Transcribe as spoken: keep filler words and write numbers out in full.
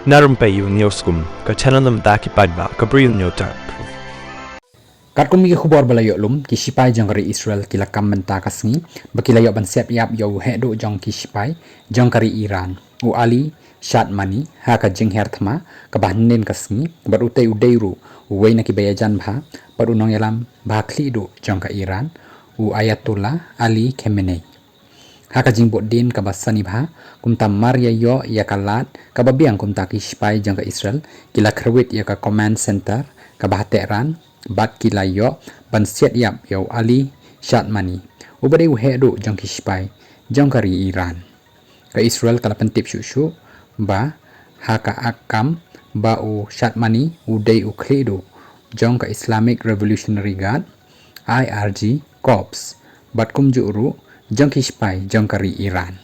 Na rympei u News Kum, ka channel na bynta ki paidbah ka Bri u Hynñiewtrep. Katkum ki khubor ba la ïoh lum, ki shipai jong ka ri Israel ki la kam mynta ka sngi ba ki la ïoh ban siat ïap ïa u heh duh jong ki shipai jong ka ri Iran, u Ali Shadmani, ha ka jinghiar thma kaba hynnin ka sngi, bad utei u dei ruh uwei na kiba ïajan bha bad u nongïalam ba khlieh duh jong ka Iran, u Ayatollah Ali Khamenei. Ha ka jingbuddien kaba sani bha, kumta mar ïa ïoh ïa ka lad kaba biang, kumta ki shipai jong ka Israel ki la kyrwit ïa ka command center kaba ha Tehran bad ki la ïoh ban siat ïap ïa u Ali Shadmani, uba dei u heh duh jong ki shipai jong ka ri Iran. Ka Israel ka la pyntip shuh shuh ba ha ka ak kam ba u Shadmani u dei u khlieh duh jong ka Islamic Revolutionary Guard, I R G Corps, bad kumjuh ruh jong ki shipai jong ka ri Iran.